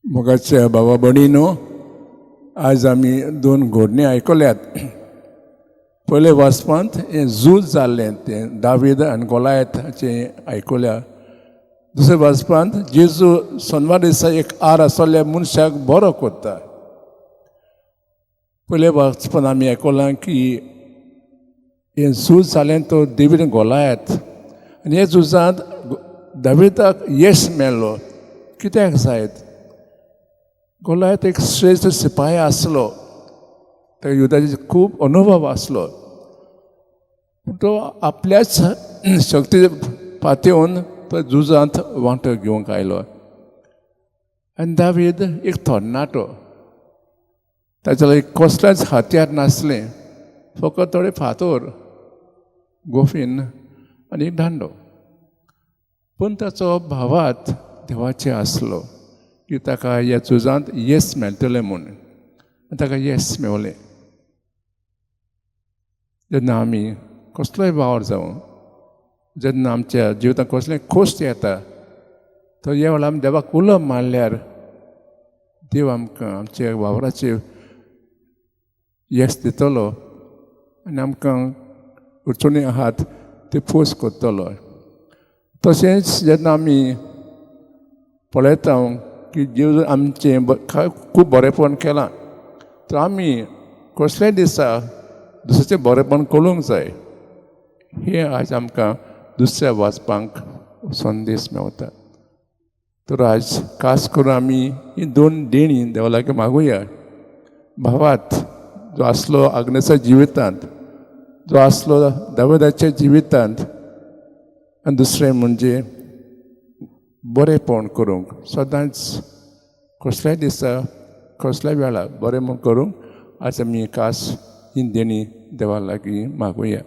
मोगाच्या भावा भयणीनो, आयज आमी दोन घोडणी आयकल्यात. पयले वाचपांत हें झूज जाल्लें तें दावीद आनी गोलायत हाचें आयकल्या. दुसऱ्या वाचपांत जेजू सोनवार दिसा एक आर आसलेल्या मनशाक बरो करता. पयले वाचपांत आमी आयकलां की हें झूज जालें तो देवीन गोलायत आनी ह्या झुजांत दाविदाक येस मेळ्ळो. कित्याक जायत? गोलायत एक श्रेश्ठ सिपाही आसलो, ताका युद्धाचो खूब अनुभव आसलो, पूण तो आपल्याच शक्ती पातेवन तो झुजांत वांटो घेवंक आयलो. आनी दावीद एक तरणाटो, ताच्या लागीं कसलेंच हत्यार नासलें, फकत थोडे फातर, गोफीन आनी एक दांडो. पूण ताचो भावार्थ देवाचेर आसलो की ताका ह्या झुजांत येस मेळटलें म्हूण, आनी ताका येस मेवलें. जेन्ना आमी कसलोय वावर जावं, जेन्ना आमच्या जिवितांत कसलेंय खोस्ट येता, तो ह्या वेळार आमी देवाक उलो मारल्यार देव आमकां आमच्या वावराचेर येस दितलो आनी आमकां अडचणी आहात त्यो पयस करतलो. तशेंच जेन्ना आमी पळयता की जेजू आमचें खूब बरेंपण केलां, तर आमी कसल्याय दिसा दुसऱ्याचें बरेंपण करूंक जाय. हें आयज आमकां दुसऱ्या वाचपांक संदेश मेवता. तर आयज खास करून आमी ही दोन देणी देवा लागीं मागुया: भावार्थ जो आसलो आग्नेसा जिवितांत, जो आसलो दाविदाच्या जिवितांत, आनी दुसरें म्हणजे बरेंपण करूंक सदांच, कसल्याय दिसा, कसल्याय वेळार बरें म्हूण करूंक. आज आमी खास ही देणी देवा लागीं मागुया.